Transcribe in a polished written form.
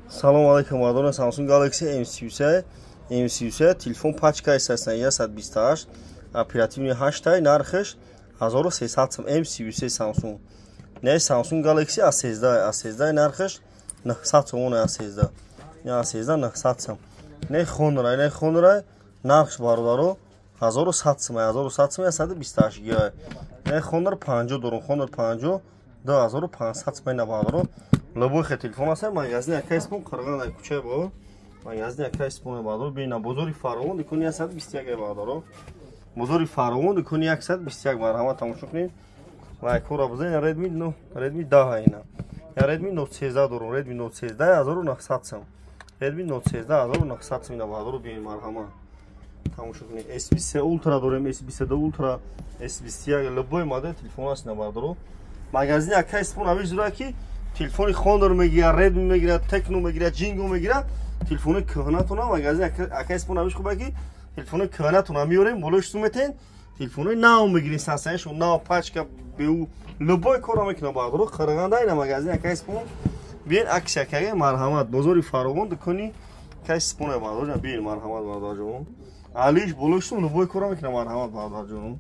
Салом алейкум, мардон. Samsung Galaxy M33, M33 телефон, пачкаи 128, оперативный 8, нархаш 1300 сом. M33 Samsung. Не, Samsung Galaxy A13, A13 нархаш 900 сомон, A13. A13 900 сом. Не Honor, не Honor нархш, бародаро, 1100 сом, 1100 сом, 128 гига. Не Honor 50 дорум, Honor 50 2500 сом, на бародаро. Любой хе телефон аст, магазини Акай Спон, Қирған, ай кӯчаи бо магазини Акай Спон, бародаро, бина, бозори Фаровон, дукони 121, бародаро. Бозори Фаровон, дукони 121, марҳамат, тамошо кунед. Лайкҳоро бизанед. Redmi, no, Redmi 10 ина. Я Redmi Note 13 дорум, Redmi Note 13 1900 сом. Redmi Note 13 1900 сом, ина, бародаро, бинед, марҳамат. Тамошо кунед. S23 Ultra дорем, S22 Ultra, S21, любой модел телефон аст, ина, бародаро. Магазини Акай Спон авиш зура ки телефони Honor мегирад, Redmi мегирад, Tecno мегирад, Jingo мегирад, телефони кӯҳнатона магазини Акай Спон авиш хуба ки телефони кӯҳнатона меорем, болош сум метен, телефони нав мегирин, сансаншо нав, пачка беу, любой корро мекунам, бародаро. Қирғанда ина магазини Акай Спон. Биен, аксия кага, марҳамат, бозори Фаровон, дукони Акай Спон, бародаро, биен, марҳамат, бародарҷон. Алиш болош сум, любой корро мекунам, марҳамат, бародарҷон.